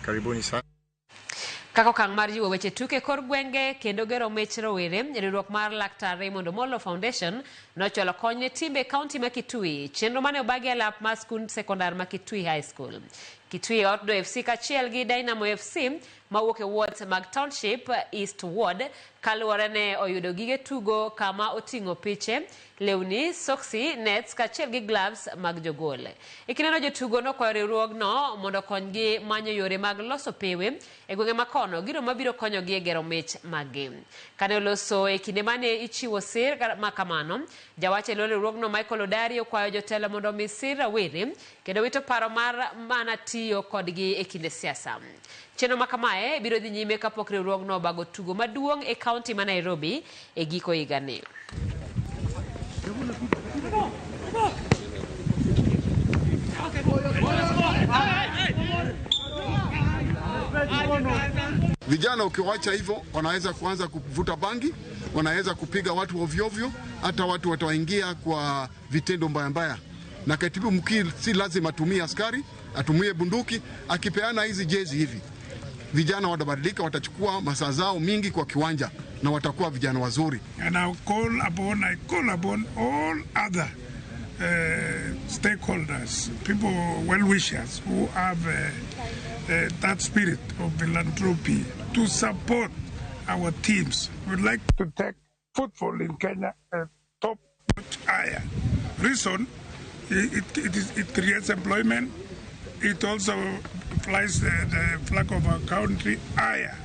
Karibuni sana. Kaka okang' mar jiwo weche tuke kor gwenge kendo gero mich rowere, riwruok mar Laktar Raymond Omollo Foundation nochwalo kony ne timbe e kaunti ma Kitui. Chenro mane obagi e lap mar skund sekondar ma Kitui High School. Kitui Outdoor FC kaachiel gi Dynamo FC mawuok e wards mag Township East Ward kaluwore ne oyudo gige tugo kama oting'o piche, lewni, soksi, nets kaachiel gi gloves mag jogol. E kindeno jotugo nokwayo riwruogno mondo okonygi manyo yore mag loso pewe e gwenge ma kono, gino mabiro konyogi e gero mich maggi. Kane oloso e kinde mane ichiwo sir ma kamano, jawach e lo riwruogno Michael Odari okwayo jotelo mondo omi sir rawere kendo wito paro mar mana tiyo kodgi e kinde siasa. Chenro ma kamae biro dhi nyime kapok riwruogno obago tugo maduong' e kaunti ma Nairobi e giko higani. Vijana ukiwacha hivyo wanaweza kuanza kuvuta bangi, wanaweza kupiga watu ovyo ovyo, hata watu wataingia kwa vitendo mbaya mbaya. Na katibu mkuu si lazima atumie askari, atumie bunduki. Akipeana hizi jezi hivi, vijana watabadilika, watachukua masaa zao mingi kwa kiwanja na watakuwa vijana wazuri. And I call upon all other stakeholders, people, well-wishers who have that spirit of philanthropy to support our teams. We'd like to take football in Kenya a top notch higher. Reason, it creates employment. It also flies the flag of our country higher.